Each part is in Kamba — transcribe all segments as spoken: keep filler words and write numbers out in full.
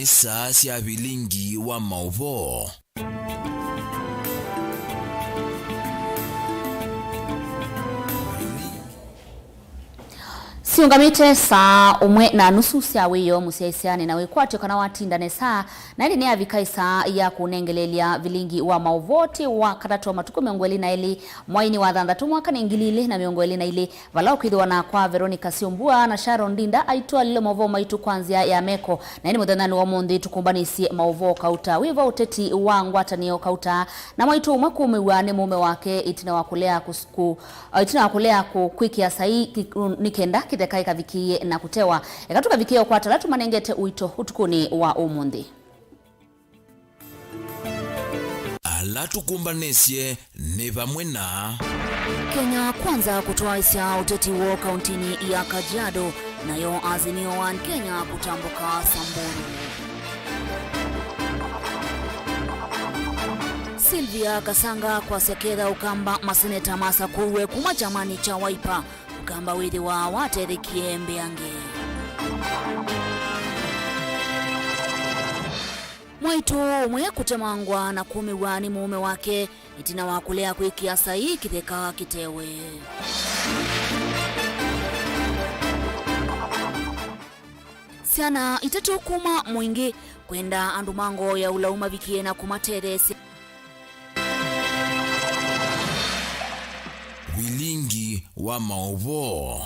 Nĩ saa sya vilingi wa maũvoo. Siũngamĩte saa ũmwe na nusu sya wĩoo, mũsyaĩĩsya nĩ na wĩkwatyo kana watinda nesa, na ĩndĩ nĩyavika ĩsaa ya kũnengeleelya vilingi wa maũvoo. Ti wa katatũ wa matukũ mĩongo ĩlĩ na ĩlĩ, mweinĩ wa thanthatũ, mwaka nĩ ngili ilĩ na mĩongo ĩlĩ na ilĩ, vala ũkwĩthĩwa nakwa Veronica Syombua na Sharon Ndinda aitũalile maũvoo maitũ kwa nzĩa ya meko. Na ĩndĩ mũthenyanĩ wa ũmũnthĩ tũkũmbanĩsye maũvoo kauta wĩva ũteti wa ngwatanĩo kauta na mwaitũ ũmwe kũũmĩw'a nĩ mũũme wake ĩtina wa kũlea kũs-, kũ-, ĩtina wa kũlea kũ-, kwĩkĩa saii kĩ-, nĩ kenda kĩtheka ĩkavikĩĩe na kũtewa. Eka tũkavikĩe o kwa tala tũmanengete ũito ũtukũnĩ wa ũmũnthĩ. Ala tũkũmbanĩsye nĩ vamwe na Kenya Kwanza kũtwaĩsya ũteti woo kauntinĩ ya Kajiado, nayo Azimio One Kenya kũtambũka Samburu. Sylvia Kasanga kwasya ketha Ũkamba maseneta masakũiwe kuma kyamani kya Wiper, Ũkamba wĩthĩwa watethekie mbeange. Mwaitũ ũmwe kũtemangwa na kũũmĩw'a nĩ mũũme wake ĩtina wa kũlea kwĩkĩa saii kĩtheka kĩtewe. Syana itatũ kuma Mwingĩ kwenda andũ ma ngoo ya ũlau mavikie na kũmatetheesya. Vilingi wa maũvoo.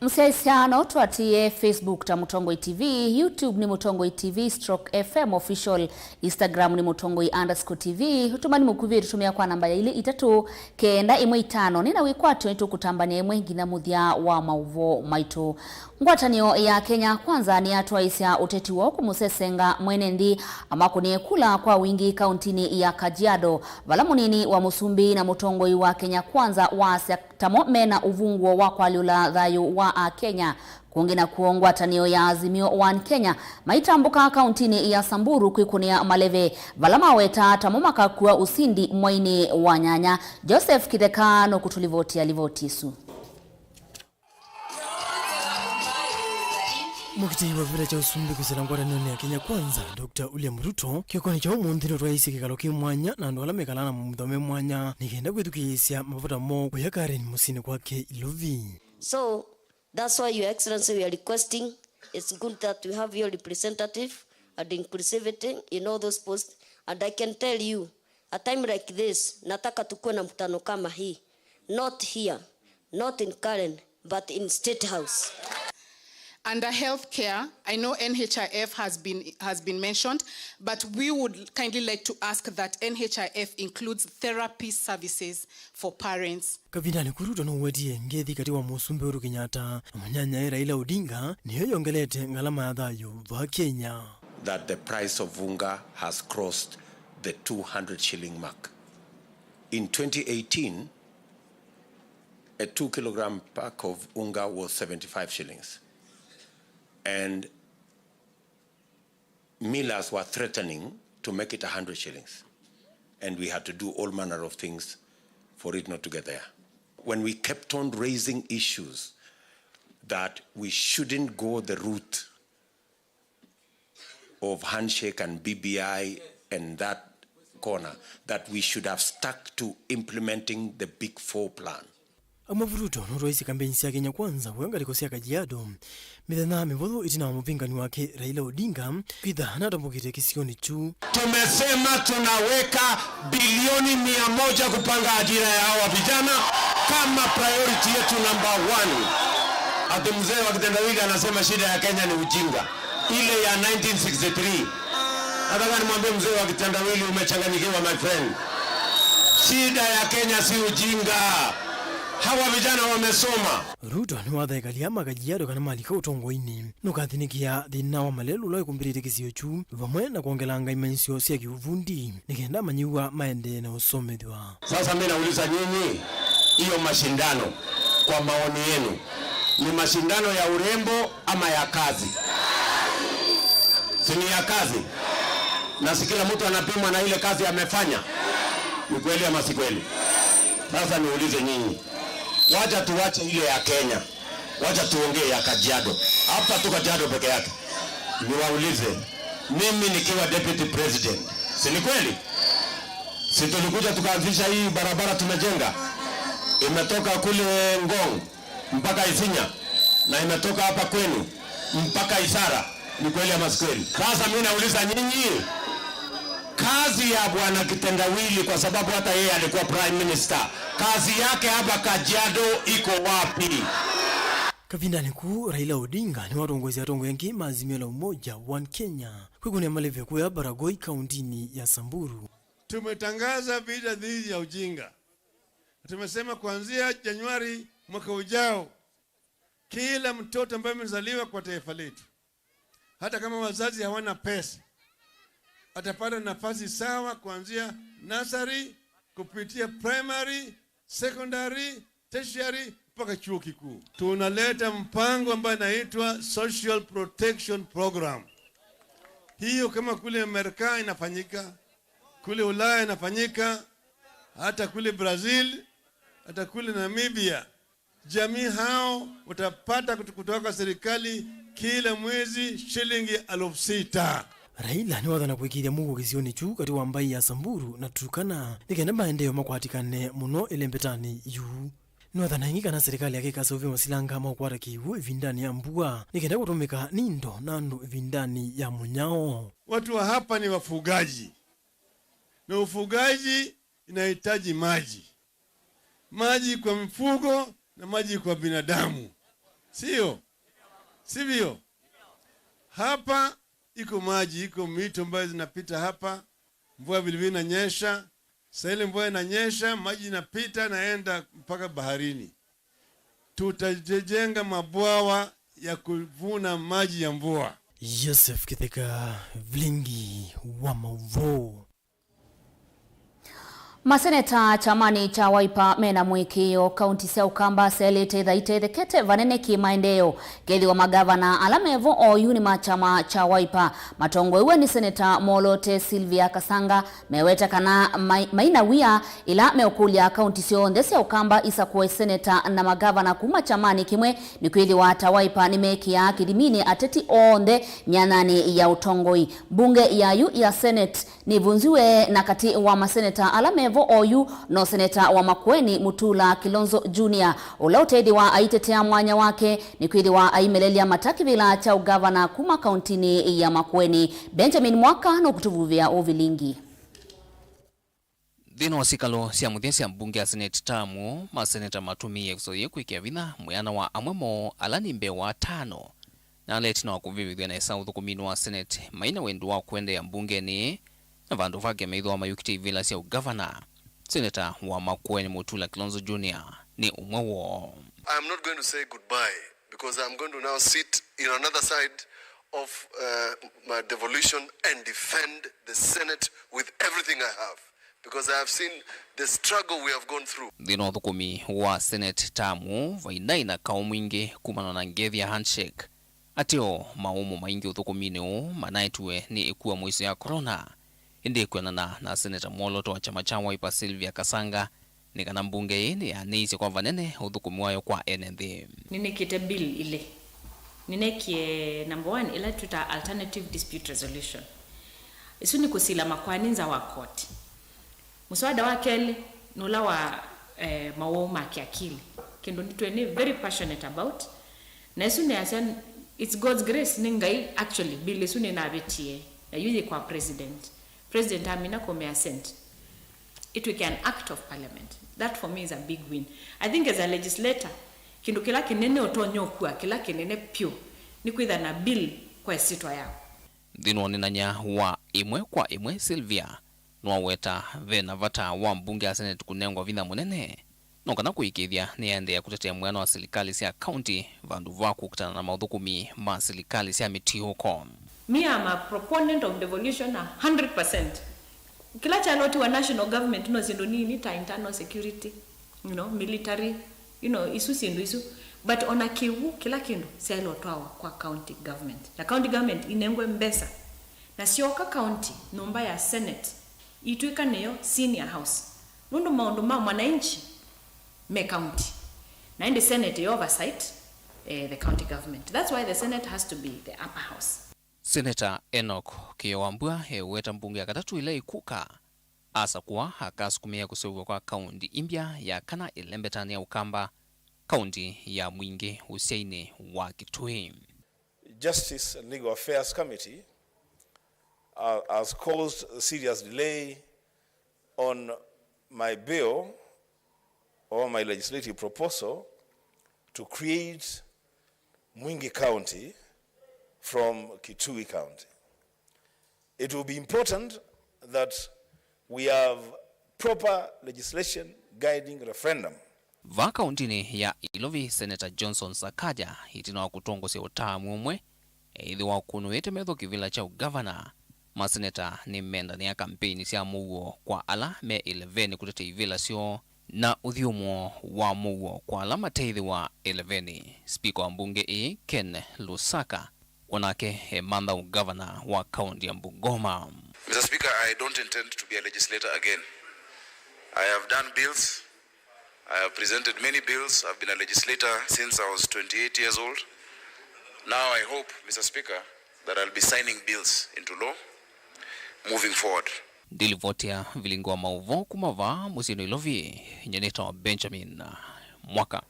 Mũsyaĩĩsya no ũtũatĩĩe Facebook ta Mũtongoi T V, YouTube nĩ Mũtongoi T V stroke F M Official, Instagram nĩ Mũtongoi underscore T V. Ũtũmani mũkuvĩ tũtũmĩa kwa namba ya ilĩ itatũ kenda ĩmwe itano. Nĩ na wĩkwatyo nĩtũkũtambany'a ĩmwe nginya mũthya wa maũvoo maitũ. Ngwatanĩo ya Kenya Kwanza nĩyatwaĩsya ũteti woo kũmũsesenga mwene nthĩ amakũnĩe kula kwa wingĩ kauntinĩ ya Kajiado, vala mũnini wa mũsumbĩ na mũtongoi wa Kenya Kwanza wasya tamo mena ũvungũo wa kũalyũla thayũ wa Akenya. Kũngĩ nakw'o, ngwatanĩo ya Azimio One Kenya maitambũka kauntinĩ ya Samburu kwĩkũnĩa maleve, vala maweta tamo makakua ũsindi mweinĩ wa nyanya. Joseph Kĩtheka nũkũtũlivotia livoti ĩsu. Mũkitĩi wa kĩvĩla kya ũsumbĩ kwĩsĩla ngwatanĩonĩ ya Kenya Kwanza, Doctor William Ruto, kĩokonĩ kya ũmũnthĩ nũtwaĩisye kĩkalo kĩ mwanya na andũ ala mekalaa na mũthome mwanya nĩ kenda kwĩthukĩĩsya mavata moo kũya Karen mũsyĩnĩ kwake Ilovi. So, that's why, Your Excellency, we are requesting, it's good that we have your representative and inclusivity in all those posts, and I can tell you, a time like this, nataka tukuwe na mkutano kama hii. Not here, not in Karen, but in State House. Under healthcare, I know N H I F has been, has been mentioned, but we would kindly like to ask that N H I F includes therapy services for parents. Kavindanĩ kũu Ruto nũwetie ngethi katĩ wa mũsumbĩ Uhuru Kenyatta na mũnyanyae Raila Odinga nĩyo yongelete ngalama ya thayũ va Kenya. That the price of unga has crossed the two hundred shilling mark. In twenty eighteen, a two kilogram pack of unga was seventy-five shillings. And millers were threatening to make it a hundred shillings. And we had to do all manner of things for it not to get there. When we kept on raising issues that we shouldn't go the route of handshake and B B I and that corner, that we should have stuck to implementing the Big Four plan. Amwe vu Ruto nũtwaisye kambeini sya Kenya Kwanza kũya ngalĩko sya Kajiado mĩthenya mĩvũthũ ĩtina wa mũvingani wake Raila Odinga kwĩtha natambũkĩte kĩsionĩ kyu. Tumesema tunaweka bilioni mia moja kupanga ajira ya hawa vijana kama priority yetu number one. Ati mzee wa kitendawili anasema shida ya Kenya ni ujinga. Ile ya nineteen sixty-three. Nataka nimwambie mzee wa kitendawili, umechanganyikiwa, my friend. Shida ya Kenya si ujinga. Hawa vijana wamesoma. Ruto nĩwatha ekali ma Kajiado kana malika ũtongoinĩ nũkathinĩkĩa thĩna wa malelũ ũla wĩkumbĩlĩte kĩsio kyu, vamwe na kwongelanga imanyĩsyo sya kĩũvundi nĩ kenda amanyĩw'a maendee na ũsomethw'a. Sasa mimi nauliza nyinyi, hiyo mashindano, kwa maoni yenu, ni mashindano ya urembo ama ya kazi? Si ni ya kazi? Na si kila mtu anapimwa na ile kazi amefanya? Ni kweli ama si kweli? Sasa niulize nyinyi, wacha tuwache ile ya Kenya. Wacha tuongee ya Kajiado. Hapa tu Kajiado peke yake. Niwaulize, mimi nikiwa deputy president, si ni kweli? Si tulikuja tukaanzisha hii barabara tumejenga? Imetoka kule Ngong mpaka Isinya, na imetoka hapa kwenu mpaka Isara. Ni kweli ama si kweli? Sasa mimi nauliza nyinyi, kazi ya bwana Kitendawili, kwa sababu hata yeye alikuwa prime minister, kazi yake hapa Kajiado iko wapi? Kavindanĩ kũu, Raila Odinga nĩwatongoesye atongoi angĩ ma Azimio la Umoja One Kenya kwĩkũnĩa malĩve kũya Baragoi, kaũntĩnĩ ya Samburu. Tumetangaza vita dhidi ya ujinga. Tumesema kuanzia Januari mwaka ujao, kila mtoto ambaye amezaliwa kwa taifa letu, hata kama wazazi hawana pesa, atapata nafasi sawa kuanzia nursery, kupitia primary, secondary, tertiary, mpaka chuo kikuu. Tunaleta mpango ambayo inaitwa Social Protection Program. Hiyo kama kule Amerika inafanyika, kule Ulaya inafanyika, hata kule Brazil, hata kule Namibia. Jamii hao watapata kutu-, kutoka serikali kila mwezi shilingi elfu sita. Raila nĩwathana kũĩkĩĩthya mũuo kĩsionĩ kyu katĩ wa mbaĩ ya Samburu na Turkana nĩ kenda maendeeo makwatĩkane mũno ĩlembetanĩ yu. Nĩwathana ĩngĩ kana serikali yake ĩkasũvĩa masilanga ma kũkwata kĩw'ũ ĩvindanĩ ya mbua nĩ kenda kũtũmĩka nĩ indo na andũ ĩvindanĩ ya mũnyao. Watu wa hapa ni wafugaji, na ufugaji inahitaji maji, maji kwa mifugo na maji kwa binadamu, sio sivyo? Hapa iko maji, iko mito ambayo zinapita hapa, mvua vilevile inanyesha. Saa ile mvua inanyesha, maji inapita naenda mpaka baharini. Tutajenga mabwawa ya kuvuna maji ya mvua. Joseph Kitheka, Vilingi wa Mauvoo. Maseneta kyamanĩ kya Wiper mena mũĩkĩĩo. Kaunti sya Ũkamba syaĩlĩte ithaitethekete vanene kĩ-maendeeo kethĩwa magavana ala mevo oyu nĩ ma kyama kya Wiper. Matongoew'e nĩ Seneta Mwolote Sylvia Kasanga, meweta kana mai-, maina wia ĩla meũkũlya kaunti syonthe sya Ũkamba isakũe seneta na magavana kuma kyamanĩ kĩmwe, nĩkwĩthĩwa ta Wiper nĩmekĩaa kĩthiminĩ ateti onthe myanyanĩ ya ũtongoi. Mbunge yayu ya Senate nĩvunziwe, na katĩ wa maseneta ala mevo oyu no seneta wa Makueni Mutula Kilonzo Junior, ũla ũtethĩwa aitetea mwanya wake nĩkwĩthĩwa aimelelya mata kĩvĩla kya ũgavana kuma kauntinĩ ya Makueni. Benjamin Mwaka nũkũtũvuvĩa ũvilingi. Nthĩnĩ wa sikalo sya mũthya sya mbunge ya Senate tamu, maseneta matũmĩie ĩvuso yĩĩ kwĩkĩa vinya mwĩana wa amwe moo ala nĩ mbee wa atano na ala ĩtina wa kũvĩvĩthw'a nesa ũthũkũminĩ wa Senate, mai na wendi wa kũendeea mbungenĩ, na vandũ vake meithwa mayũkĩtye ivĩla sya ũgavana. Seneta wa Makueni Mutula Kilonzo Junior nĩ ũmwe woo. I am not going to say goodbye because I am going to now sit in another side of, uh, my devolution and defend the Senate with everything I have, because I have seen the struggle we have gone through. Nthĩnĩ wa ũthũkũmi wa Senate tamu, vainaĩ na kaũ mwingĩ kumana na ngethi ya handshake. Ateo maũmũ maingĩ ũthũkũminĩ ũũ manaetiwe nĩ ĩkua mũisyo ya corona. Ĩndĩ kwĩanana na Seneta mwolooto wa kyama kya Wiper Sylvia Kasanga, nĩ kana mbunge ĩĩ nĩyanĩisye kwa vanene ũthũkũmi wayo kwa ene nthĩ. Nĩnĩkĩte bill ilĩ. Nĩnekie number one, ĩla twĩtaa alternative dispute resolution. Ĩsu nĩ kũsila makoani nza wa koti. Mũswada wa kelĩ nĩ ũla wa, eh, mawau ma kĩakili, kĩndũ nĩtwĩ nĩ very passionate about. Na ĩsu nĩasya, it's God's grace, nĩ Ngai actually bill ĩsu nĩnavĩtie, na yu yĩ kwa president. President amina kũmĩ assent, ĩtwĩke an act of parliament. That for me is a big win. I think as a legislator, kĩndũ kĩla kĩnene ũtonya ũkua, kĩla kĩnene pyũ, nĩ kwĩtha na bill kwa ĩsyĩtwa yaku. Nthĩnĩ wa ũneenany'a wa ĩmwe kwa ĩmwe, Sylvia nĩwaweta ve na vata wa mbunge ya Senate kũnengwa vinya mũnene no kana kũĩkĩĩthya nĩyaendeea kũtetea mwĩano wa silikalĩ sya kaunti vandũ va kũkitana na maũthũkũmi ma silikalĩ sya mĩtiũko. Me, I'm a proponent of devolution a hundred percent. Kĩla kyalotiwa national government no syĩndũ nini ta internal security, you know, military, you know, isu syĩndũ isu. But ona kĩw'ũ, kĩla kĩndũ syaĩle ũtwawa kwa county government. Na county government inengwe mbesa. Na syoka county, nyũmba ya Senate, itw'ĩka nĩyo senior house. Nũndũ maũndũ ma mwananchi me county. Na ĩndĩ Senate ĩ oversight, eh, the county government. That's why the Senate has to be the upper house. Seneta Enoch Kĩyo Wambua eweta mbunge ya katatũ ĩla ĩkuka asakũa akasukumĩa kũseũvw'a kwa kaunti imbya ya kana ĩlembetanĩ ya Ũkamba, kaunti ya Mwingĩ ũsyainĩ wa Kitui. Justice and Legal Affairs Committee uh, has caused serious delay on my bill or my legislative proposal to create Mwingi County from Kitui County. It will be important that we have proper legislation guiding referendum. Va kauntinĩ ya Ilovi, Seneta Johnson Sakaja, ĩtina wa kũtongosya ũtaamu ũmwe, eĩthĩwa ũkũnũĩte metho kĩvĩla kya ũgavana. Maseneta nĩmendanĩa kampeini sya mũuo kwa ala me ĩlevenĩ kũtete ivĩla syoo na ũthyũmũo wa mũuo kwa ala mateĩthĩwa ĩlevenĩ. Spika wa mbunge ĩĩ, Ken Lusaka, o nake emantha ũgavana wa kaunti ya Bungoma. Mister Speaker, I don't intend to be a legislator again. I have done bills. I have presented many bills. I've been a legislator since I was twenty-eight years old. Now I hope, Mister Speaker, that I'll be signing bills into law moving forward. Ndilivoti ya vilingi wa maũvoo kuma vaa mũsyĩ Nairobi, nyanĩta wa Benjamin Mwaka.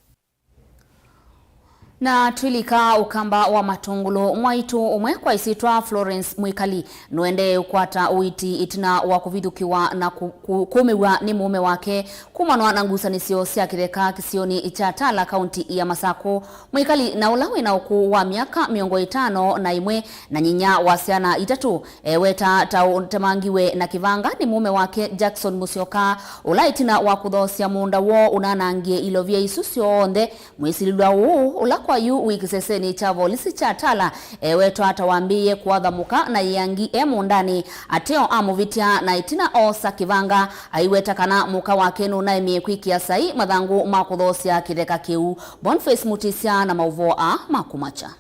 Na twĩlika Ũkamba wa Matũngũlũ, mwaitũ ũmwe kwa ĩsyĩtwa Florence Mwĩkali nũendee ũkwata ũiiti ĩtina wa kũvithũkĩwa na kũ-, kũ-, kũũmĩw'a nĩ mũũme wake kumanwa na ngusanĩsyo sya kĩtheka kĩsionĩ kya Tala, kaunti ya Masakũ. Mwĩkali, na ũla wĩ na ũkũũ wa myaka mĩongo ĩtano na ĩmwe na nyinya wa syana itatũ, eweta ta ũtemangiwe na kĩvanga nĩ mũũme wake Jackson Musyoka, ũla ĩtina wa kũthoosya mũũnda woo ũnanangie ilovia isu syonthe. Mwĩsilĩlw'a ũũ, ũla kwa yu wĩ kĩsesenĩ kya volisi kya Tala, ewetwa ta wambĩĩe kũatha mũka na ĩangi e mũũndanĩ, ateo amũvĩtya na ĩtina oosa kĩvanga, aiweta kana mũka wake nũnaemie kwĩkĩa saii mathangũ ma kũthoosya kĩtheka kĩu. Boniface Mutisya na maũvoo aa ma kũmakya.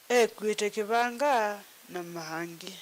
Ekuĩte kĩvanga na maangi.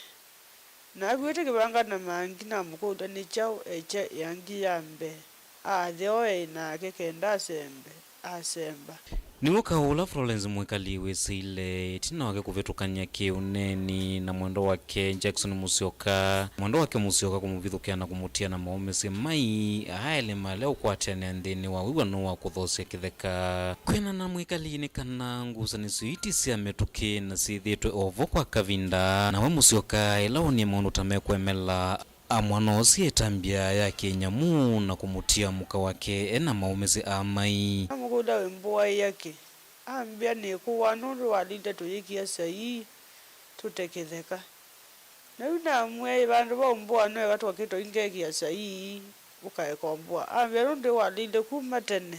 Na akuĩte kĩvanga na maangi, namũkũlya nĩ kyaũ ekye ĩangi ya mbee, aathe oei nake kenda asembe, asemba. Nĩw'o kaũ ũla Florence Mwĩkali wĩsĩile ĩtina wake kũvĩtũkany'a kĩũneeni na mwendwa wake Jackson Musyoka, mwendwa wake Musyoka kũmũvithũkĩa na kũmũtia na maũmĩsye mai aa elĩ malea ũkwatĩanĩa nthĩnĩ wa wĩw'ano wa kũthoosya kĩtheka. Kwĩanana na Mwĩkali nĩ kana ngusanĩsyo ii ti sya mĩtũkĩ na syĩthĩĩtwe o vo kwa kavinda. Nawe Musyoka, ĩla wonie maũndũ ta mekũemela, amwanoosye ĩtambya ya kĩnyamũ na kũmũtia mũka wake e na maũmĩsye aa mai. Namũkũlya, "Wĩmbũaĩa kĩ?" Ambĩa, "Nĩkũwaa nũndũ walile tũyĩkĩa saii tũte kĩtheka." Na yu namwĩa, "Ĩ, vandũ va ũmbũa no eka tũkakĩtwa ingekĩa saii, ũkaeka ũmbũa." Ambĩa, "Nũndũ walile kuma tene,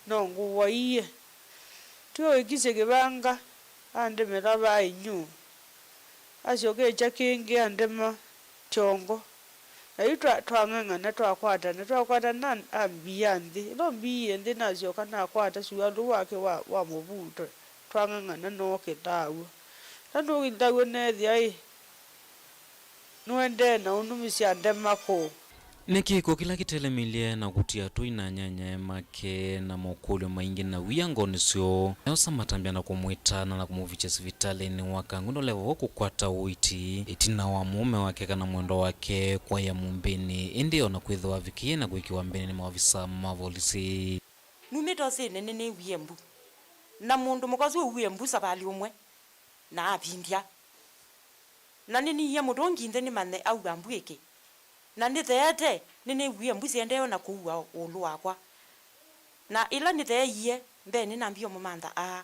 no ngũwaie. Twĩ ũikisye kĩvanga, andemela vaa inyũ." Asyoka ekya kĩngĩ, andema kyongo. Na yu twa-, twang'ang'ana, twakwatana, twakwatana, ambia nthĩ. Ĩla ũmbiie nthĩ, nasyoka nakwata sualũ wake wa, wa mũvuto, twang'ang'ana nookĩla w'o. Na nũkĩla w'o neethĩa ĩ, nũendee na ũnũmĩsya ndema kũũ. Nĩ kĩko kĩla kĩtelemilye na kũtia tũi na anyanyae make na mokũlyo maingĩ na wia ngoonĩ syoo. Meosa matambya na kũmwĩta na, na kũmũvikya sivitalĩnĩ wa Kangundo Level kũkwata ũiiti, ĩtina wa mũũme wake kana mwendwa wake kwaĩa mũmbĩnĩ, ĩndĩ o na kwĩthĩwa avikĩie na kũĩkĩwa mbĩnĩ nĩ maovisa ma volisi. Numĩte ũsĩnĩ nĩnĩw'ie mbu, na mũndũ mũka ũsu ũw'ie mbu savalĩ ũmwe, na avindya. Na nĩniie mũtũngi nthĩ nĩmanye aua mbu ĩkĩ. Na nĩtheete, nĩnĩw'ie mbu syendeewe na kũua ũũlũ wakwa. Na ĩla nĩtheeie mbee, nĩnambie ũmũmantha aa.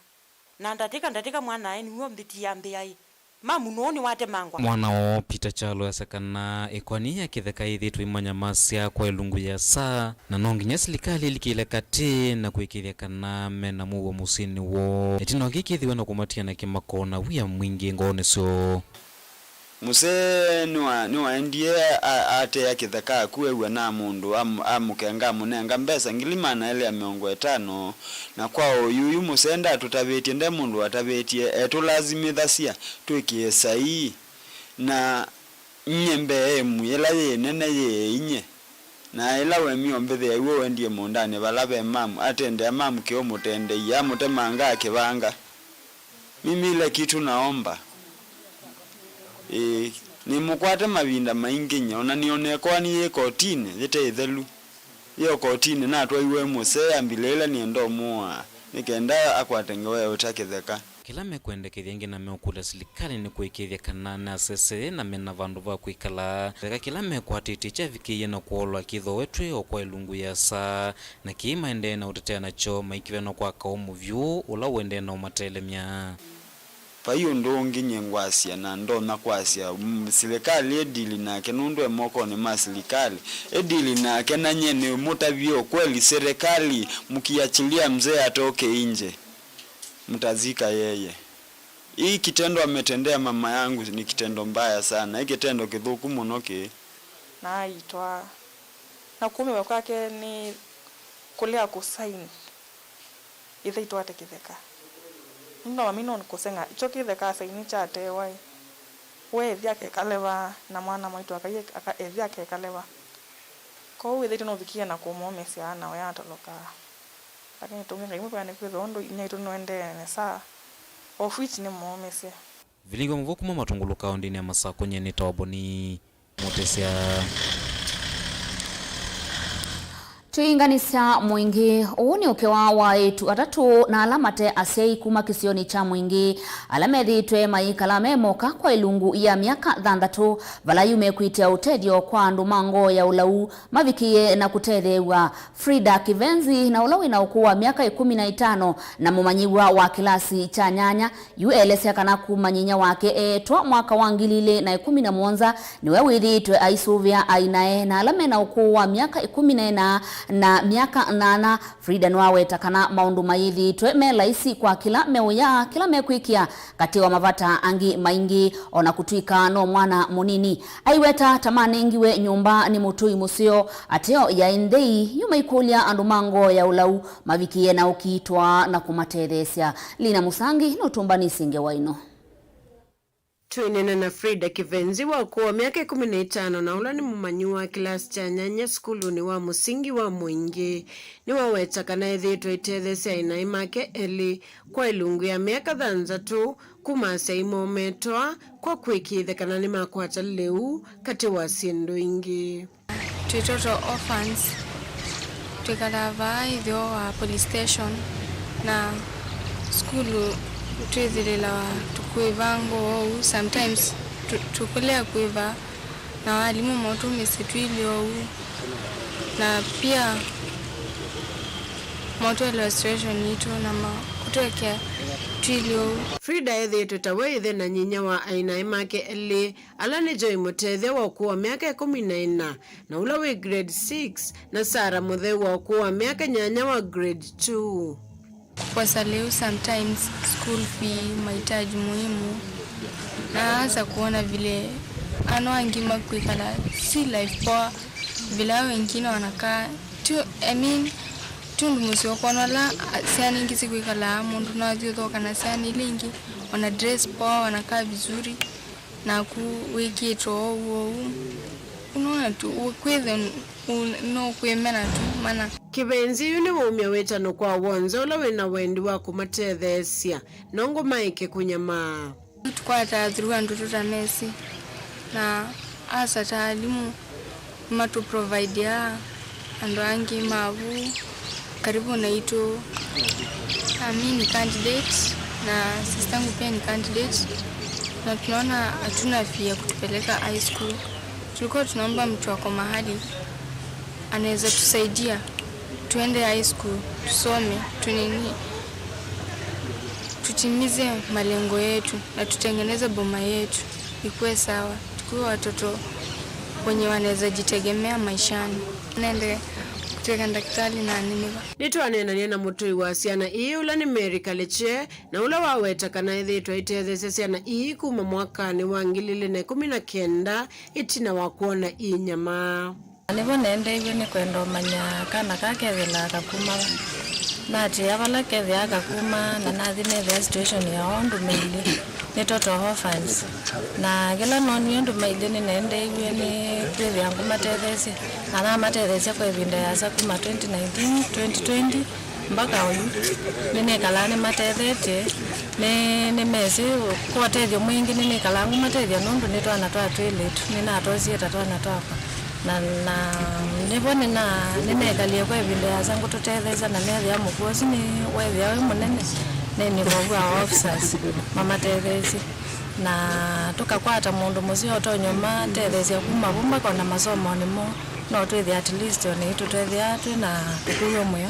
Na ndatĩka, ndatĩka mwanae nĩw'o mbĩtie ambĩa ĩ, "Mamu, nũũ nĩwatemangwa?" Mwana woo, Peter Kyalo, easya kana ĩkoani ya kĩtheka yĩthĩĩtwe imanya masya kwa ĩlungu yĩasa, na no nginya silikalĩ ĩlikĩle katĩ na kũĩkĩĩthya kana me na mũuo mũsyĩnĩ woo. Ĩtina wa kĩĩ kĩthĩwe na kũmatia na kĩmako na wia mwingĩ ngoonĩ syoo. Mũsee nĩwa-, nĩwaendie a-, atea kĩtheka akuew'a na mũndũ am-, amũkenga amũnenga mbesa ngili maana elĩ ya mĩongo ĩtano, na kwa ũyuyu mũsee ndatũtavĩtye, nde mũndũ watavĩtye, etũlasimĩthasya twĩkĩe saii, na nyie mbee ĩmu yĩla yĩ nene yĩ ĩinye. Na ĩla wemie ũmbĩthĩa, iw'o wendie mũũndanĩ vala ve mamu, atendea mamu kĩũmũtendei, amũtemangaa kĩvanga. Mimi ile kitu naomba, ĩĩ, nĩmũkwate mavinda maingĩ nyie, ona nĩonekoa nĩ yĩ kotinĩ, yĩte ĩthelu. Yo kotinĩ natwaiwe mũsee ambile ĩla nĩenda ũmũaa, nĩ kenda akwate ngewa ya ũta kĩtheka. Kĩla mekwendekethya ĩngĩ na meũkũlya silikalĩ nĩ kũĩkĩĩthya kana nĩ asesee na mena vandũ va kwĩkala. Kĩtheka kĩla mekwatĩtye kyavikĩie na kũolwa kĩthooetw'e o kwa ĩlungu yĩasa, na kĩĩ maendee na ũtetea nakyo maikĩvenwa kwa kaũ mũvyũ ũla ũendee na ũmatelemya. Vai ũndũ ũngĩ nyie ngwasya na ndonya kwasya, mm, silikalĩ ĩdili nake nũndũ e mokonĩ ma silikalĩ. Ĩdili nake na nyie nĩmũtavye ũkweli, serikali mkiachilia mzee atoke nje, mtazika yeye. Hii kitendo ametendea mama yangu ni kitendo mbaya sana. Hii kitendo kĩthũku mũno kĩĩ. Na aitwa. Na kũmĩwa kwake nĩ kũlea kũsaini. Ĩthe itwate kĩtheka. Nũndũ mami no kũseng'a. Icho kĩtheka asaini kyatewa ĩ. We ethya akekale va, na mwana mwaitũ akai aka-, ethya akekale va. Kwoou ĩthe itũ nũvikie na kũmũũmĩsya na we atoloka. Lakini tũngĩ Ngai mũvea nĩ kwĩthĩwa ũndũ inyia itũ nũendee nesa, of which nĩ mũũmĩsye. Vilingi wa mũvoo kuma Matũngũlũ kaũndĩnĩ ya Masakũ, nyie nĩtawa Boni Mũtĩsya. Twĩinganĩsya Mwingĩ, ũũ nĩ ũkewa wa eĩtu atatũ na ala mate asyai kuma kĩsionĩ kya Mwingĩ, ala methĩĩtwe mayĩkala me moka kwa ĩlungu ya myaka thanthatũ, vala yu mekwĩtĩa ũtethyo kwa andũ ma ngoo ya ũlau mavikĩie na kũtetheew'a. Frida Kivenzi, na ũla wĩ na ũkũũ wa myaka ĩkũmi na ĩtano na mũmanyĩw'a wa kĩlasi kya nyanya, yu elesya kana kuma nyinya wake eetwa mwaka wa ngili ilĩ na ĩkũmi na mũonza, nĩwe wĩthĩĩtwe aisũvĩa ainae na ala me na ũkũũ wa myaka ĩkũmi na ĩna na myaka nyanya. Frida nĩwaweta kana maũndũ mayĩthĩĩtwe me laisi kwa kĩla meũya, kĩla mekwĩkĩa, katĩ wa mavata angĩ maingĩ, o na kũtw'ĩka no mwana mũnini. Aiweta ta manengiwe nyũmba nĩ mũtũi mũseo, ateo yaĩ nthei, yu maikũlya andũ ma ngoo ya ũlau mavikĩe na ũkiitwa na kũmatetheesya. Lina Mũsangi nũtũmbanĩsye ngewa ĩno. Twĩneena na Frida Kivenzi wa ũkũũ wa myaka ĩkũmi na ĩtano na ũla nĩ mũmanyi wa kĩlasi kya nyanya sukulunĩ wa mũsingi wa Mũingĩ. Nĩwaweta kana ethĩĩtwe aitetheesya ainaĩ make elĩ kwa ĩlungu ya myaka thanthatũ kuma asyai moo metwa kwa kũĩkĩĩthya kana nĩmakwata lĩu katĩ wa syĩndũ ingĩ. Twĩ total orphans. Twĩkalaa vaa ĩtheo wa police station, na sukulu twĩthĩlĩlawa tũkũĩva ngoo ũu, sometimes tũ-, tũkũlea kũĩva, na alimũ maũtũmĩsye twĩlye ũu, na pia maũtũelewa situation yitũ na ma-, kũtũekea twĩlye ũu. Frida ethĩĩtwe ta we ĩthe na nyinya wa ainaĩ make elĩ, ala nĩ Joy Mũtethya wa ũkũũ wa myaka ĩkũmi na ĩna na ũla wĩ grade six, na Sarah Mũtheu wa ũkũũ wa myaka nyanya wa grade two. Kũkosa lĩu sometimes, school fee, mahitaji muhimu, na hasa kuona vile ano angĩ makwĩkala si life poa, vile hao wengine wanakaa. Tu, I mean, tu ũndũ mũseo kwona ũla, a, syana ingĩ sikwĩkalaa, mũndũ no athiũthũka na syana ila ingĩ, wana dress poa, wanakaa vizuri. Naku wĩkĩtwe ũu ũu, ũnona tu, kwĩthwa nũkwĩmena tu mana. Kĩvenzi yu nĩwaumya wĩtano kwa w'onthe ũla wĩ na wendi wa kũmatetheesya, nongo maeke kũnyamaa. Tũkwataa through andũ tũtamesĩ, na asa ta alimũ, nĩmatũprovideaa andũ angĩ ma vu karibu naitũ. Ah, mi ni candidate na sistangu pia ni candidate, na tunaona hatuna fee ya kutupeleka high school. Tulikuwa tunaomba mtu ako mahali anaweza tusaidia tuende high school, tusome, tunini, tutimize malengo yetu na tutengeneze boma yetu ikuwe sawa, tukuwe watoto wenye wanaweza jitegemea maishani. Nende kutw'ĩka ndakĩtalĩ na nĩnĩva. Nĩtwaneenanie na mũtũi wa syana ii, ũla nĩ Mary Kaliche, na ũla waweta kana ethĩĩtwe aitetheesya syana ii kuma mwakanĩ wa ngili ilĩ na ĩkũmi na kenda ĩtina wa kwona ii nyamaa. Na nĩvo neendeeiw'e nĩ kwenda ũmanya kana kaa kethĩlaa kakuma va. Natĩĩa vala kethĩaa kakuma na nathi nethĩa situation ya o andũ mailye nĩ total orphans. Na kĩla noonie andũ mailye nĩnendeeiw'e nĩ kwĩthĩa ngũmatetheesya, na namatetheesya kwa ĩvinda yĩasa kuma twenty nineteen, twenty twenty, mpaka oyu. Nĩnĩkalaa nĩmatethetye, nĩ, nĩmesĩ kwa ũtethyo mwingĩ, nĩnĩkalaa ngũmatethya nũndũ nĩ twana twa twĩlĩtu, nĩnatosie ta twana twakwa. Na, na nĩvo nĩna, nĩnekalile kwa ĩvinda yĩasa ngũtũtetheesya, na nethĩa mũkw'ũ ũsu nĩ wethĩa wĩ mũnene, nĩnĩvovu our officers mamatetheesye. Na tũkakwata mũndũ mũseo ũtonya ũmatetheesya kuma vu mpaka ona masomonĩ moo, no twĩthĩa at least ona itũ twethĩa twĩ na tũkũlyo mũyo.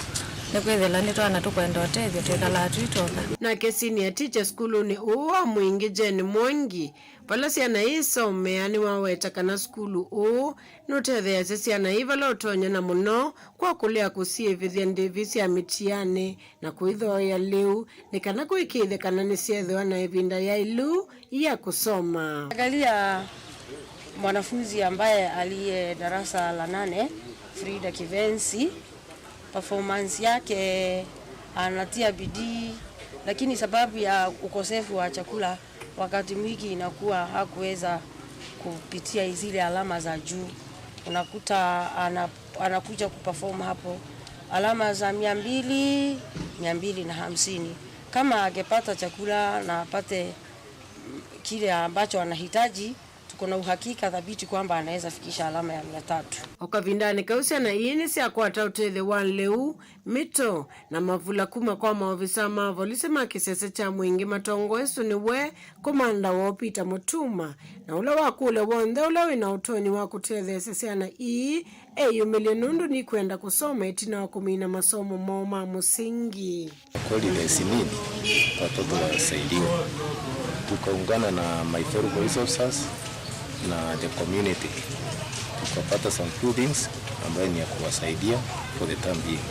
Nĩkwĩthĩla nĩ twana tũkwenda ũtethyo, twĩkalaa twĩ twoka. Nake senior teacher sukulunĩ ũũ wa Mwingĩ, Jane Mwangi, vala syana ii isomea, nĩwaweta kana sukulu ũũ nũtetheeasya syana ii vala ũtonya, na mũno kwa kũlea kũsiĩvĩthya ndĩvi sya mĩtianĩ na kwĩthooea lĩu, nĩ kana kũĩkĩĩthya kana nĩsyeethĩwa na ĩvinda yaĩlu ya kũsoma. Angalia mwanafunzi ambaye aliye darasa la nane, Frida Kivensi. Performance yake, anatia bidii, lakini sababu ya ukosefu wa chakula, wakati mwingi inakuwa hakuweza kupitia zile alama za juu. Unakuta ana-, anakuja kuperform hapo alama za mia mbili, mia mbili na hamsini. Kama angepata chakula na apate, mm, kile ambacho anahitaji, tuko na uhakika thabiti kwamba anaweza fikisha alama ya mia tatu. O kavindanĩ kau, syana ii nĩsyakwata ũtethyo wa lĩu, mĩto, na mavula kuma kwa maovisa ma volisi ma kĩsese kya Mwingĩ matongoeswe nĩwe komanda woo Peter Mutuma, na ũla wakũlya w'onthe ũla wĩ na ũtonyi wa kũtetheesya syana ii eyumĩlye nũndũ nikwenda kũsoma ĩtina wa kũmina masomo moo ma mũsingi. Holidays nini, watoto wasaidiwe. Tukaungana na my fellow police officers na the community. Tukapata some few things ambayo ni ya kuwasaidia for the time being.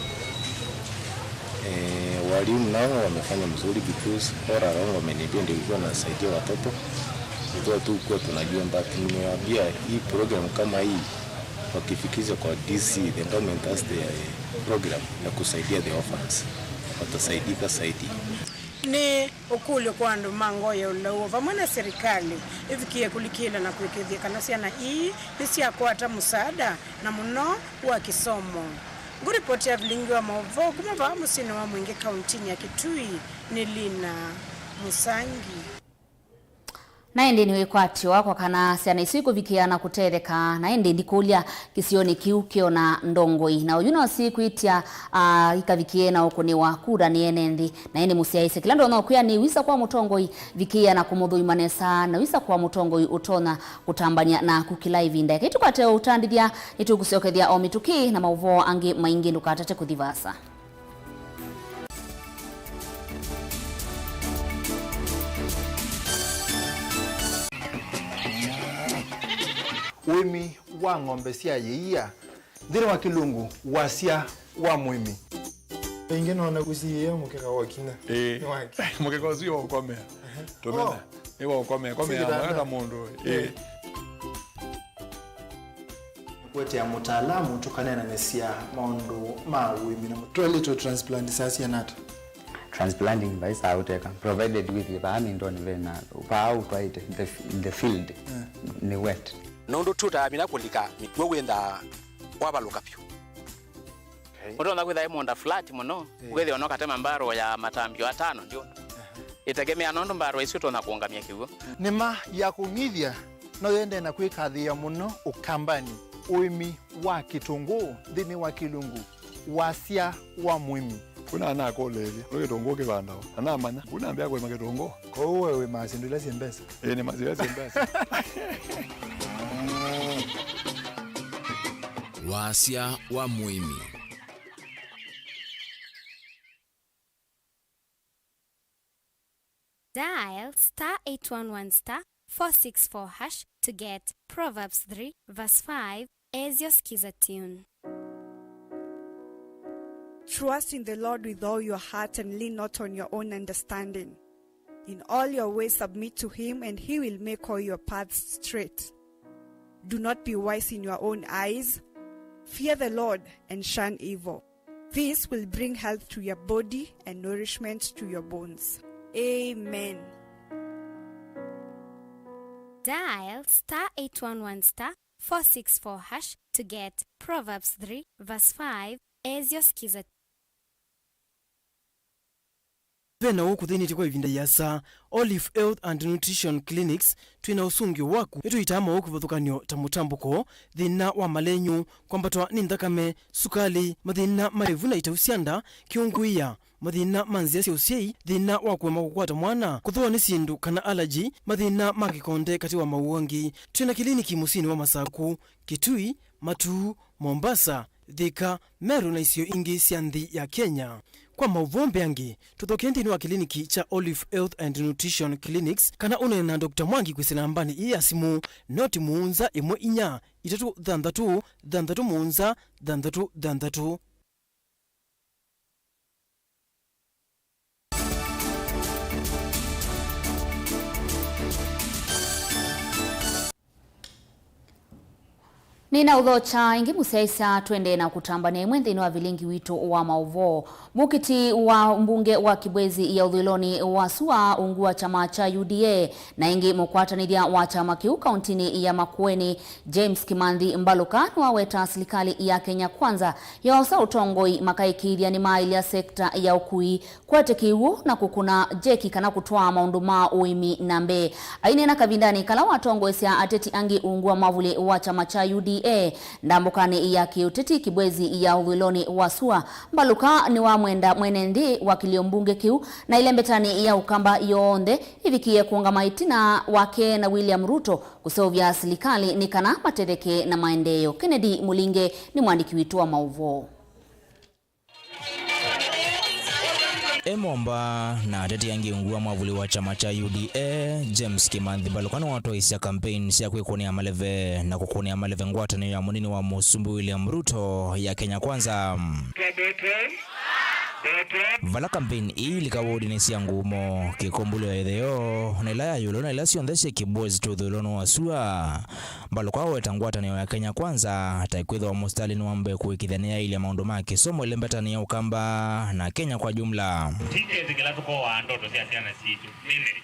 Eh, walimu nao wamefanya mzuri because all along wameniambia ndio ilikuwa nasaidia watoto. Ilikuwa tu kuwa tunajua, but nimewaambia hii program kama hii wakifikisha kwa D C, the government has the program ya kusaidia the orphans. Watasaidika zaidi. Nĩ ũkũlyo kwa andũ ma ngoo ya ũlau o vamwe na serikali ĩvikĩe kũlikĩla na kũĩkĩĩthya kana syana ii nĩsyakwata mũsaada, na mũno wa kĩsomo. Ngũripoti ya vilingi wa maũvoo kuma vaa mũsyĩnĩ wa Mwingĩ kauntinĩ ya Kitui nĩ Lina Mũsangi. Na ĩndĩ nĩ wĩkwatyo wakwa kana syana isu ikũvikĩa na kũtetheka, na ĩndĩ ndikũlya kĩsionĩ kĩu kĩona ndongoi, na oyu no sikwĩtya, ah, ikavikĩe na ũkũnĩwa kura nĩ ene nthĩ. Na ĩndĩ mũsyaĩĩsya, kĩla ndonya ũkwĩa nĩ wisa kwa mũtongoi, vikĩa na kũmũthũima nesa, na wisa kwa mũtongoi ũtonya kũtambany'a naku kĩla ĩvinda. Eka ĩtũkwate ũtandĩthya, nĩtũkũsyokethya o mĩtũkĩ na maũvoo angĩ maingĩ, ndũkatate kũthi vaasa. Ũĩmi wa ng'ombe sya yĩia, nthĩnĩ wa Kĩlungu, wasya wa mũĩmi. Ĩngĩ nona ũsiĩĩa mũkeka wa kinya. Ĩĩ. Nĩ wake. Mũkeka ũsu nĩ wa ũkomea. Tũmena. Oh. Nĩ wa ũkomea. Komea. Sĩ kĩtanda. Mwaka mũndũ. Ĩĩ. Ĩĩ. Nĩkũetea mũtaalamu tũkaneenanĩsya maũndũ ma ũĩmi na mũ-, twaĩlĩtwe transplant saa siana ata? Transplanting vai saa ũteka, provided with vaa mindoni vena, vaa ũtwaĩte, the, the field, yeah, nĩ wet. Nũndũ tũtamina kũlika mĩkw'ũ wĩnthaa wavalũka vyũ. Okay. Ũtonya kwĩtha ĩ mũũnda flat mũno, yeah, ũkethĩa ona ũkatema mbarũ ya matambio atano ndio. Aha. Ĩtegemea nũndũ mbarũ isu ũtonya kũũngamya kĩw'ũ. Nĩma ya kũng'ithya no yendee na kwĩkathĩĩa mũno Ũkambanĩ, ũĩmi wa kĩtũngũũ nthĩnĩ wa Kĩlungu, wasya wa mũĩmi. Kuna nakũlĩĩlya, nĩ kĩtũngũũ kĩvandawa, na namanya, kuna mbĩa kũĩma kĩtũngũũ. Kwoou we wĩmaa syĩndũ ila syĩ mbesa? Ĩĩ, nĩmaa syĩndũ ila syĩ mbesa. Wasya wa mũĩmi. Dial star eight one one star four six four hash to get Proverbs three verse five as your Skiza tune. Trust in the Lord with all your heart and lean not on your own understanding. In all your ways submit to him, and he will make all your paths straight. Do not be wise in your own eyes. Fear the Lord and shun evil. This will bring health to your body and nourishment to your bones. Amen. Dial star eight one one star four six four hash to get Proverbs three verse five as your Skiza. Ve na ũkũthĩnĩtye kwa ĩvinda ĩasa. Olive Health and Nutrition Clinics, twĩ na ũsũngĩo waku. Nĩtũitaa maũũ kĩvathũkany'o ta mũtambũko, thĩna wa malenyũ, kwambatwa nĩ nthakame, sukalĩ, mathĩna ma ĩvu na itau sya nda, kĩũngũĩa, mathĩna ma nzĩa sya ũsyai, thĩna wa kũema kũkwata mwana, kũthũwa nĩ syĩndũ kana allergy, mathĩna ma kĩkonde, katĩ wa maũũ angĩ. Twĩ na kĩliniki mũsyĩnĩ wa Masaku, Kitui, Matuu, Mombasa, Thika, Meru na isio ingĩ sya nthĩ ya Kenya. Kwa maũvoo mbeange, tũthokee nthĩnĩ wa kĩliniki kya Olive Health and Nutrition Clinics kana ũneene na Doctor Mwangi kwĩsĩla nambanĩ ĩĩ ya simũ, noti mũonza ĩmwe inya itatũ thanthatũ thanthatũ mũonza thanthatũ thanthatũ. Nĩnaũthokya ĩngĩ mũsyaĩĩsya, twendee na kũtambany'a ĩmwe nthĩnĩ wa vilingi witũ wa maũvoo. Mũkiti wa mbunge wa Kibwezi ya ũthũĩlonĩ wa sua ungu wa kyama kya U D A na ĩngĩ mũkwatanĩthya wa kyama kĩu kauntinĩ ya Makueni, James Kimanthi Mbaluka, nĩwaweta silikalĩ ya Kenya Kwanza yoosa ũtongoi makaĩkĩĩthya nĩmaaĩlya sekta ya ũkui, kwete kĩw'ũ na kũkũna jeki kana kũtwaa maũndũ ma ũĩmi na mbee. Aineena kavindanĩ kala watongoesya ateti angĩ ungu wa mwavuli wa kyama kya U D A ndambũkanĩ ya kĩũteti Kibwezi ya ũthũĩlonĩ wa sua, Mbaluka nĩwamwenda mwene nthĩ wa kĩlio mbunge kĩu na ĩlembetanĩ ya Ũkamba yonthe ĩvikĩe kũũngama ĩtina wake na William Ruto kũseũvya silikalĩ nĩ kana matetheke na maendeeo. Kennedy Mũlinge nĩ mwandĩki witũ wa maũvoo. E momba na ateti angĩ ungu wa mwavuli wa kyama kya U D A, James Kimanthi Mbaluka nĩwatwaisye kampeini sya kwĩkũnĩa maleve na kũkũnĩa maleve ngwatanĩo ya mũnini wa mũsumbĩ William Ruto ya Kenya Kwanza. Vala kampeini ii ilika wodinĩ sya Ngumo, Kĩkũmbũlyo ya Ĩtheo, na ila ya ĩũlũ na ila syonthe syĩ Kibwezi tũthũĩlonĩ wa sua, Mbaluka aweta ngwatanĩo ya Kenya Kwanza ta ĩkwĩthĩwa mũsitalĩnĩ wa mbee kũĩkĩĩthya nĩyaĩlya maũndũ ma kĩsomo ĩlembetanĩ ya Ũkamba na Kenya kwa jumla. Tiketĩkĩla tũkowaa ndoto sya syana sitũ. Nĩnĩ,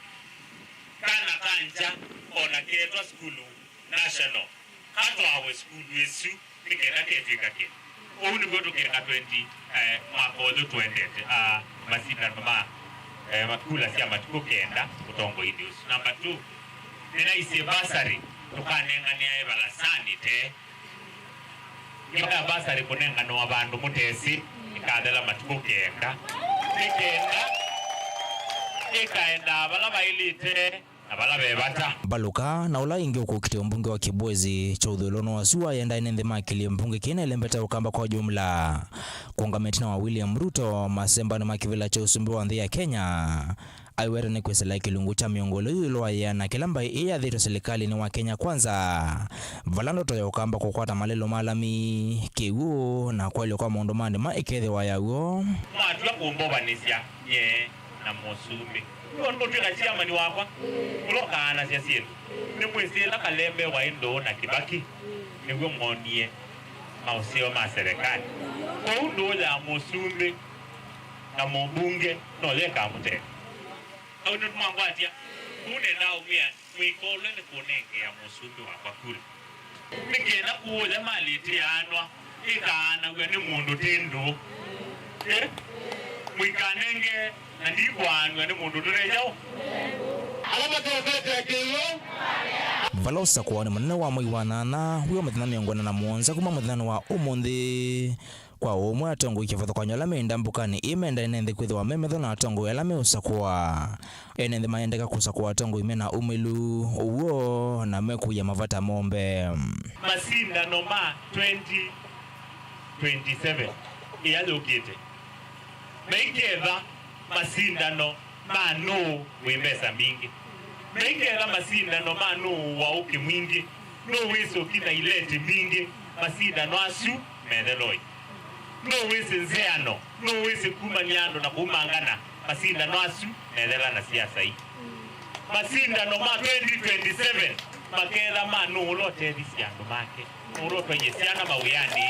kana ka ngya, o na ketwa sukulu national, katwawe sukulu ĩsu nĩ kenda ketw'ĩka kĩ. Ũu nĩw'o tũkeka twenty, eh, mwaka ũyũ tũendete, ah, masindano ma, eh, makula sya matukũ kenda ũtongoinĩ ũsu. Number two, nĩnaisye basarĩ tũkanenganĩae valasanĩ tee. Nĩkenda basarĩ kũnenganwa vandũ mũtesĩ, ĩkathela matukũ kenda. Nĩ kenda ĩkaendaa vala vaĩlĩte na vala ve vata. Mbaluka, na ũla ĩngĩ ũkũkitĩa ũmbunge wa Kibwezi kya ũthũĩlonĩ wa sua, yendae nĩ nthĩ makĩlye mbunge kĩĩ na ĩlembeta Ũkamba kwa jumla. Kũũngama ĩtina wa William Ruto masembanĩ ma kĩvĩla kya ũsumbĩ wa nthĩ ya Kenya, aiweta nĩ kwĩsĩla kĩlungu kya mĩongo ĩlĩ ĩũlũ wa yĩana kĩla mbaĩ ĩĩ yathĩtwe silikalĩnĩ wa Kenya Kwanza, vala ndoto ya Ũkamba kũkwata malelũ ma lami, kĩw'ũ, na kwaĩlw'a kwa maũndũ ma ndĩma ĩkethĩwa ya w'o. Mwatw'a kũmbovanĩsya nyie na mũsumbĩ, nũndũ ũtw'ĩka chairman wakwa, ũla ũkaanasya syĩndũ. Nĩmwĩsĩ ĩla Kalembe waĩ ndũũ na Kĩvakĩ, nĩw'o mwonie maũseo ma serikali. Kwoou ndũũ ya mũsumbĩ na mũmbunge no yo ĩkamũtethya. Kau nĩmwangwatya? Kũu nendaa ũmwĩa, mũikolwe nĩ kũnengea mũsumbĩ wakwa kula. Nĩ kenda kũũya malĩtĩaanwa ĩkaanaw'a nĩ mũndũ ti ndũũ. Ĩ, mũikanenge na ndikwaanw'a nĩ mũndũ tũtejaũ. Ala matũtetee kĩw'ũ. Vala ũsakũanĩ mũnene wa mwei wa nyanya wĩ wa mĩthenya mĩongo ĩna na mũonza kuma mũthenyanĩ wa ũmũnthĩ, kwa ũmwe, atongoi kĩvathũkany'o ala me ndambũkanĩ ĩĩ mendae nĩ nthĩ kwĩthĩwa me metho na atongoi ala meũsakũa. Ene nthĩ maendeka kũsakũa atongoi me na umĩlu, ũw'o, na mekũĩa mavata moo mbee. Masindano ma twenty twenty-seven ĩla yũkĩte, maiketha masindano ma nũũ wĩ mbesa mbingĩ. Maiketha masindano ma nũũ wa ũkĩ mwingĩ, nũũ wĩsĩ ũkina ileti mbingĩ. Masindano asu metheloi. Nũũ wĩsĩ nzĩano, nũũ wĩsĩ kumany'a andũ na kũumangana. Masindano asu methela na siasa ii. Masindano ma twenty twenty-seven maketha ma nũũ ũla ũtethisye andũ make, nũũ ũla ũtwaie syana mawĩanĩ.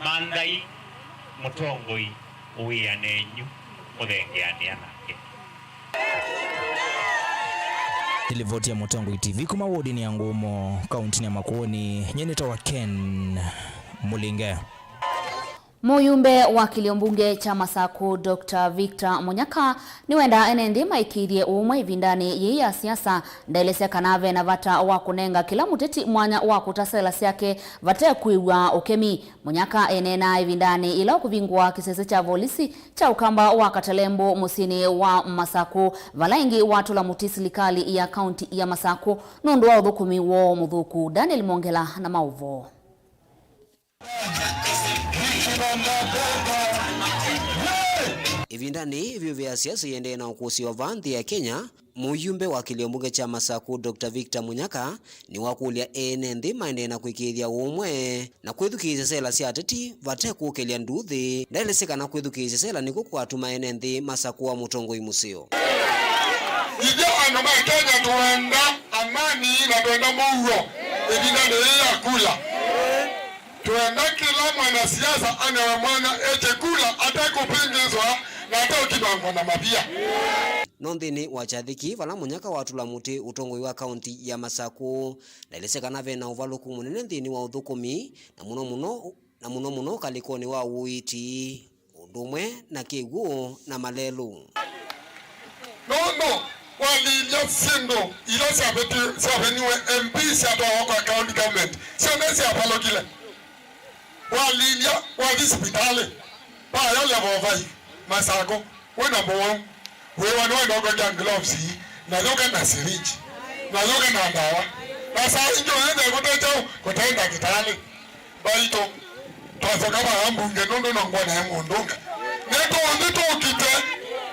Manthai mũtongoi ũwĩanenyu mũthengeanĩa nake. Nĩ livoti ya Mũtongoi T V kuma wodinĩ ya Ngumo, kauntinĩ ya Makueni, nyie nĩtawa Ken Mũlinge. Mũyumbe wa kĩlio mbunge kya Masaku, Doctor Victor Munyaka, nĩwendaa ene nthĩ maĩkĩĩthye ũũmwe ĩvindanĩ yĩĩ ya siasa. Ndaelesya kana ve na vata wa kũnenga kĩla mũteti mwanya wa kũta sela syake vate kwĩw'a ũkemi. Munyaka eneenaa ĩvindanĩ yĩla ũkũvingũa kĩsese kya volisi kya Ũkamba wa Katalembũ mũsyĩnĩ wa Masaku, vala ĩngĩ watũla mũtĩ silikalĩ ya kaunti ya Masaku nũndũ wa ũthũkũmi woo mũthũku. Daniel Mongela na maũvoo. Ĩvindanĩ yĩĩ, vyũ vya siasa iendee na ũkũsĩ o vaa nthĩ ya Kenya, mũyumbe wa kĩlio mbunge kya Masaku, Doctor Victor Munyaka, nĩwakũlya ene nthĩ maendee na kwĩkĩĩthya ũũmwe na kwĩthukĩĩsya sela sya ateti vate kũkĩlya nduuthĩ. Ndaelesya kana kwĩthukĩĩsya sela nĩkw'o kwatuma ene nthĩ masakũa mũtongoi mũseo. Ithyĩ andũ ma Kenya tũenda amani na tũenda mũuo ĩvindanĩ yĩĩ ya kula. Tũenda kĩla mwanasiasa anewe mwanya eke kula atekũvĩngĩĩswa na ateũkimangwa na mavia. No nthĩnĩ wa kyathĩ kĩĩ, vala Munyaka watũla mũtĩ ũtongoi wa kaunti ya Masaku, ndaelesya kana ve na ũvalũku mũnene nthĩnĩ wa ũthũkũmi, na mũno mũno, na mũno mũno ũkalĩkonĩ wa ũiiti, ũndũ ũmwe na kĩw'ũ na malelũ. Nũndũ walilya syĩndũ ila syaveti-, syaveniwe M P syatwawa kwa county government, syonthe syavalũkile. Walilya wathi sivitalĩ, vaya level five, Masako, wĩ na mũwau, wĩwa nĩwaenda ũkekĩa gloves ii, na yũke na syringe, na yũke na ndawa. Na saa ingĩ ũyĩthĩa kũte kyaũ, kũte ndakĩtalĩ. Mbaitũ, twasoka vaa mbunge nũndũ no ngwonae mũndũ ũngĩ. Nĩtũũthi tũkite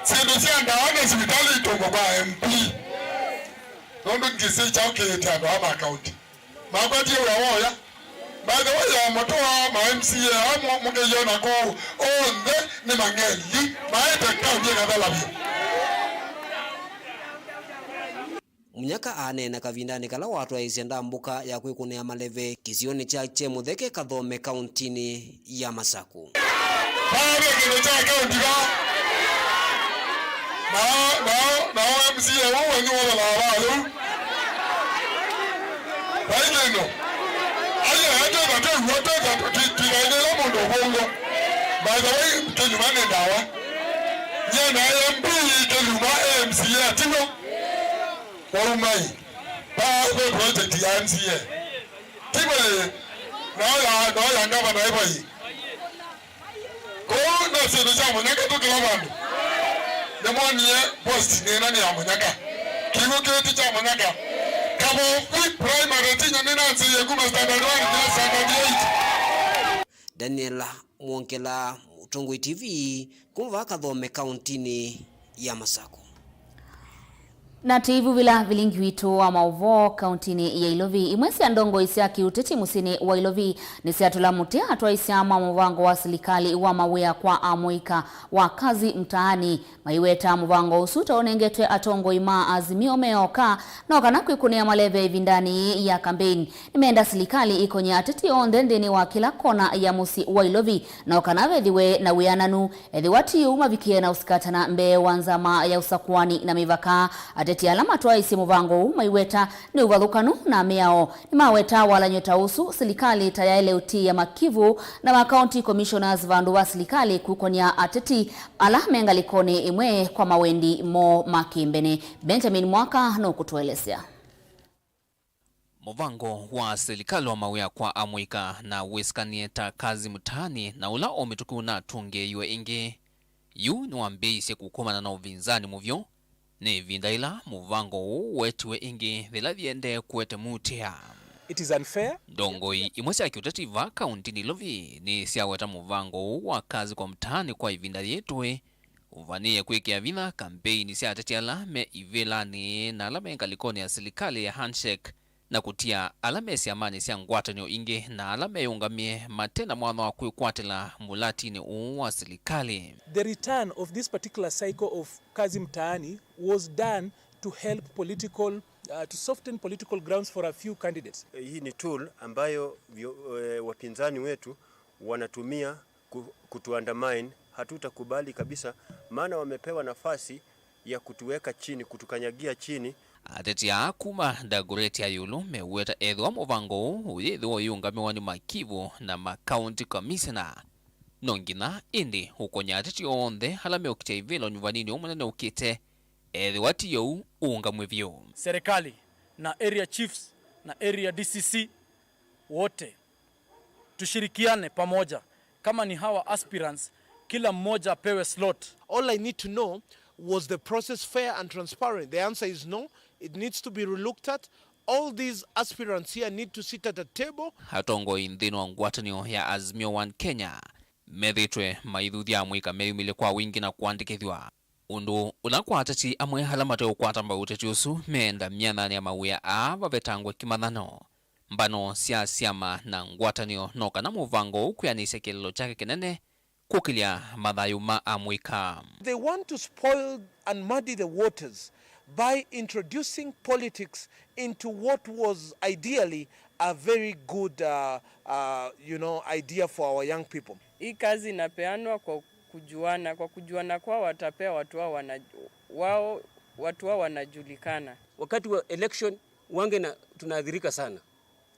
syĩndũ sya ndawa na sivitalĩ itũngwe kwa M P. Nũndũ ndyĩsĩ kyaũ kĩĩte andũ aa ma kaunti. Makwatie wĩa wa ũya. By the way, ya mũtũa ma M C A amwe mũkĩyona kũu, onthe nĩ mang'eli, maete kaunti ĩkathela vyũ. Munyaka aneena kavindanĩ kala watwaĩĩsye ndambũka ya kwĩkũnĩa maleve kĩsionĩ kya Kyemutheke Kathome kauntinĩ ya Masaku. Vaa ve kĩndũ kya kaunti vaa. Nao, nao, nao M C A ũũ wenyu wotholaa vaa yũu. Vai kĩndũ. Aye, twĩtha twĩw'a, twĩtha tũtitĩlaĩlĩla mũndũ ũvũngũ. By the way, kĩnyuma nĩ ndawa. Nyie naĩ M P kĩnyuma M C A tiw'o. Waumai. Vaa ve project ya M C A. Tivo yĩ. Nao ya, nao ya ngavana ĩvo yĩ. Kũu no syĩndũ sya Mũnyaka tũ kĩla vandũ. Nĩmwonie post nĩ ĩna nĩ ya Mũnyaka. Kĩw'ũ kĩĩ ti kya Mũnyaka. Kavovi Primary tinya nĩnanzĩie kuma standard one nginya standard eight. Daniel Mwongela, Mũtongoi T V, kuma vaa Kathome kauntinĩ ya Masaku. Na tũivuvĩla vilingi witũ wa maũvoo kauntinĩ ya Ilovi, imwe sya ndongoi sya kĩũteti mũsyĩnĩ wa Ilovi nĩsyatũla mũtĩ atwaĩsya ma mũvango wa silikalĩ wa mawĩa kwa amũika wa Kazi Mtaani. Maiweta mũvango ũsu ta ũnengetwe atongoi ma Azimio me oka, no kana kwĩkũnĩa maleve ĩvindanĩ yĩĩ ya kambeini. Nĩmenda silikalĩ ĩkony'e ateti onthe nthĩnĩ wa kĩla kona ya mũsyĩ wa Ilovi, no kana vethĩwe na wĩananu. Ethĩwa ti ũu, mavikie na ũsikatana mbee wa nzama ya ũsakũani na mĩvaka. Ateti ala matwaĩsye mũvango ũũ maiweta nĩ ũvathũkanu na mĩao. Nĩmaweta walany'o ta ũsu, silikalĩ ta yaĩle ũtiĩa makivũ na ma county commissioners vandũ va silikalĩ kũkony'a ateti ala me ngalĩkonĩ ĩmwe kwa mawendi moo ma kĩmbene. Benjamin Mwaka nũkũtũelesya. Mũvango wa silikalĩ wa mawĩa kwa amũika na wĩsĩkanĩe ta Kazi Mtaani na ũla o mĩtũkĩ ũnatũngĩĩiwe ĩngĩ, yu nĩwambĩĩisye kũkomana na ũvinzani mũvyũ. Nĩ ĩvinda yĩla mũvango ũũ wetiwe ĩngĩ yĩla yĩendee kũete mũtĩa. It is unfair. Ndongoi imwe sya kĩũteti vaa kauntinĩ Ilovi nĩsyaweta mũvango ũũ wa Kazi kwa Mtaani kwa ĩvinda yĩĩ tũĩ ũvanĩĩe kwĩkĩa vinya kambeini sya ateti ala me ivĩlanĩ na ala me ngalĩkonĩ ya silikalĩ ya handshake, na kũtia ala me syamanĩ sya ngwatanĩo ingĩ na ala meyũngamĩe mate na mwanya wa kwĩkwatĩla mũlatinĩ ũũ wa silikalĩ. The return of this particular cycle of Kazi Mtaani was done to help political, uh, to soften political grounds for a few candidates. Hii ni tool ambayo vyo-, eh, wapinzani wetu Wanatumia ku-, kutuandamine, hatutakubali kabisa, maana wamepewa nafasi ya kutuweka chini, kutukanyagia chini. Ateti aa kuma Dagoretti ya ĩũlũ meweta ethĩwa mũvango ũũ ũyĩthĩwa ũyĩũngamĩwa nĩ makivũ na ma county commissioner, no nginya ĩndĩ ũkonye ateti onthe ala meũkitĩa ivĩlo nyuvanini ũmwe mũnene ũkĩte, ethĩwa ti ũu ũũngamw'e vyũ. Serikali na area chiefs na area D C C wote tushirikiane pamoja. Kama ni hawa aspirants, kila mmoja apewe slot. All I need to know, was the process fair and transparent? The answer is no. It needs to be relooked at. All these aspirants here need to sit at a table. Atongoi nthĩnĩ wa ngwatanĩo ya Azimio One Kenya methĩĩtwe maithuthya amũika meyumĩlye kwa wingĩ na kũandĩkĩthw'a. Ũndũ ũla kwa ateti amwe ala mateũkwata mbau ũteti ũsu meenda myanyanĩ ya mawĩa aa vavetangwe kĩmathano, mbano sya syama na ngwatanĩo, no kana mũvango ũũ kwĩanĩsya kĩeleelo kyake kĩnene kũkĩlya mathayũ ma amũika. They want to spoil and muddy the waters by introducing politics into what was ideally a very good, uh, uh, you know, idea for our young people. Hii kazi inapeanwa kwa kujuana, kwa kujuana kwao watapea watu wao wana-, wao, watu wao wanajulikana. Wakati wa election, wange na, tunaathirika sana.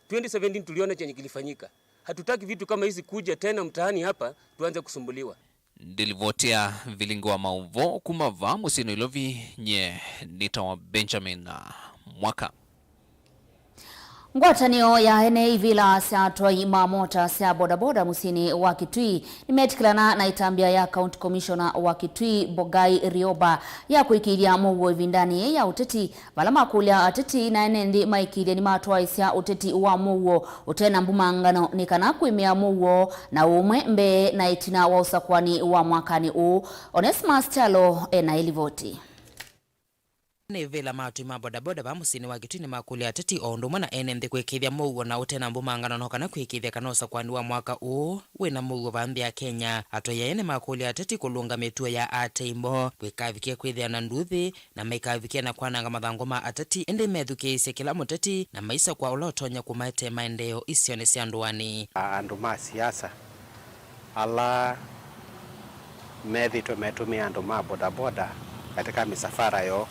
Twenty seventeen tuliona chenye kilifanyika. Hatutaki vitu kama hizi kuja tena mtaani hapa, tuanze kusumbuliwa. Ndilivoti ya vilingi wa maũvoo kuma vaa mũsyĩ Nairobi, nye nĩtawa Benjamin Mwaka. Ngwatanĩo ya ene ivĩla sya atwai ma mota sya bodaboda mũsyĩnĩ wa Kitui nĩmetĩkĩlana na ĩtambya ya County Commissioner wa Kitui, Bogai Rioba, ya kũĩkĩĩthya mũuo ĩvindanĩ yĩĩ ya ũteti, vala makũlya ateti na ene nthĩ maĩkĩĩthye nĩmatwaĩsya ũteti wa mũuo ũte na mbumangano nĩ kana kwĩmĩa mũuo na ũmwe mbee na ĩtina wa ũsakũani wa mwakanĩ ũũ. Onesmus Kyalo ena ĩlivoti. Nĩ vĩla ma atwai ma bodaboda vaa mũsyĩnĩ wa Kitui nĩmakũlya ateti o ũndũ ũmwe na ene nthĩ kwĩkĩĩthya mũuo na ũte na mbumangano no kana kwĩkĩĩthya kana ũsakũani wa mwaka ũũ wĩ na mũuo vaa nthĩ ya Kenya. Atwai aya nĩmakũlya ateti kũlũnga mĩtuo ya aatĩĩi moo, kwĩkavikĩa kwĩthĩa na nduuthĩ, na maikavikĩa na kwananga mathangũ ma ateti, ĩndĩ methukĩĩsye kĩla mũteti na maisakũa ũla ũtonya kũmaetee maendeeo isionĩ sya ndũanĩ. A-, andũ ma siasa ala methĩĩtwe metũmĩa andũ ma bodaboda katika misafara yoo.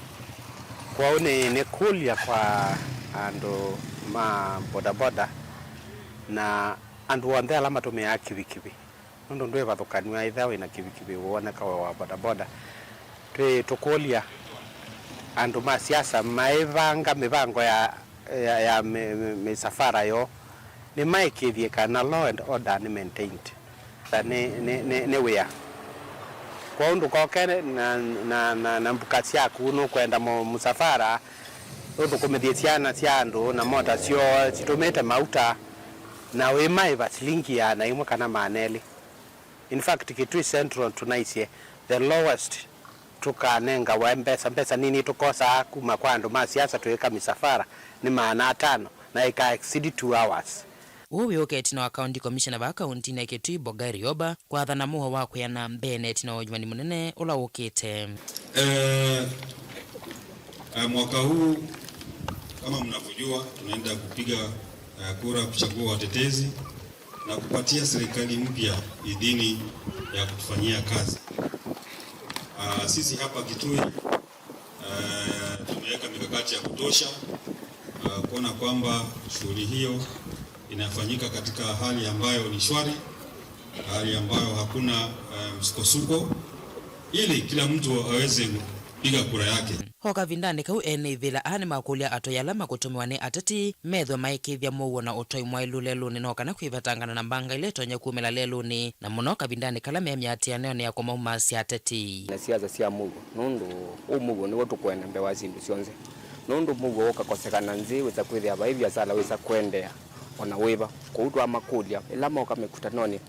Kwoou nĩ, nĩ kũlya kwa andũ ma bodaboda na andũ onthe ala matũmĩaa kivikivi, nũndũ ndwĩvathũkanw'a ĩthĩa wĩna kivikivi woneka we wa bodaboda. Twĩ tũkũlya andũ ma siasa maĩvanga mĩvango ya, ya, ya mĩ-, mĩ-, mĩsafara yoo, nĩmaĩkĩĩthye kana law and order nĩ maintained. Nĩ, nĩ, nĩ, nĩ wĩa. Kwoou ndũkoke na, na, na, na mbuka syaku nũkwenda mo-, mũsafara ũthũkũmĩthye syana sya andũ na mota syoo sitũmĩte mauta, na wĩmaĩva silingi ĩana ĩmwe kana maana elĩ. In fact, Kitui Central tũnaisye the lowest tũkanengawa mbesa, mbesa nini tũkosaa kuma kwa andũ ma siasa twĩka misafara nĩ maana atano na ĩka exceed two hours. Ũũ wĩũka ĩtina wa County Commissioner vaa kauntinĩ ya Kitui, Bogai Rioba, kwathana mũuo wa kwĩana mbee na ĩtina wa ũnyuvani mũnene ũla wũkĩte. Eh, eh, mwaka huu, kama mnavyojua, tunaenda kupiga, eh, kura kuchagua watetezi na kupatia serikali mpya idhini ya kutufanyia kazi. Ah, sisi hapa Kitui, eh, tumeweka mikakati ya kutosha, eh, kuona kwamba shughuli hiyo inafanyika katika hali ambayo ni shwari, hali ambayo hakuna, eh, msukosuko, ili kila mtu aweze kupiga kura yake. O kavindanĩ kau, ene ivĩla aa nĩmakũlya atwai ala makũtũmĩwa nĩ ateti methwe maĩkĩĩthya mũuo na ũtwai mwaĩlu lelũnĩ no kana kwĩvetangana na mbanga ila itonya kumĩla lelũnĩ, na mũno kavindanĩ kala me myatĩanĩonĩ ya kũmaumasya ateti. Na siasa sya mũuo, nũndũ ũũ mũuo nĩw'o tũkwenda mbee wa syĩndũ syonthe. Nũndũ mũuo ũkakosekana nthĩ, wĩsa kwĩthĩa vai viasala wĩsa kũendeea o na wĩva. Kwoou twamakũlya, ĩla moka mĩkutanonĩ,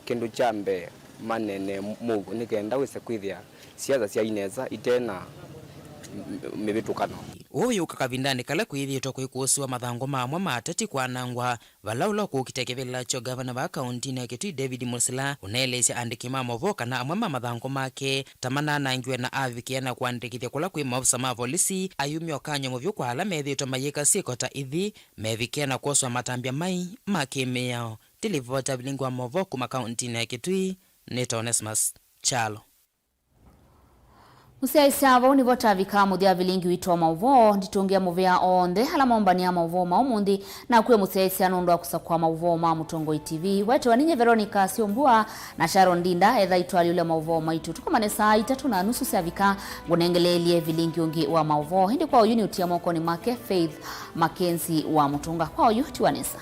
kĩndũ kya mbee maneenee mũuo nĩ kenda wĩse kwĩthĩa siasa syaĩ nesa ite na m-, m-, mĩvĩtũkano. Ũũ wĩũka kavindanĩ kala kwĩthĩĩtwe kũikũsĩwa mathangũ ma amwe ma ateti kwanangwa, vala ũla ũkũkitĩa kĩvĩla kya ngavana vaa kauntinĩ ya Kitui, David Musila, ũneeleisye aandĩki ma maũvoo kana amwe ma mathangũ make ta mananangiwe na avikĩa na kũandĩkĩthya kũla kwĩ maofisa ma volisi ayumya ũkany'o mũvyũ kwa ala methĩĩtwe mayĩka syĩko ta ithi, mevikĩa na kwoswa matambya mai ma kĩmĩao. Ndilivota vilingi wa maũvoo kuma kauntinĩ ya Kitui, nĩtawa Onesmus Kyalo. Mũsyaĩĩsya, vau nĩvo tavika mũthya vilingi witũ wa maũvoo. Nditũngĩa mũvea onthe ala maũmbanĩa maũvoo ma ũmũnthĩ. Nakw'e mũsyaĩĩsya nũndũ wa kũsakũa maũvoo ma Mũtongoi T V. Wetewa ninye Veronica Syombua na Sharon Ndinda, etha itwalyũlya maũvoo maitũ. Tũkomane saa itatũ na nusu syavika, ngũnengeleelye vilingi ũngĩ wa maũvoo. Ĩndĩ kwa oyu nĩ ũtia mokonĩ make Faith Mackenzie wa Mũtũnga. Kwa oyu, tiwa nesa.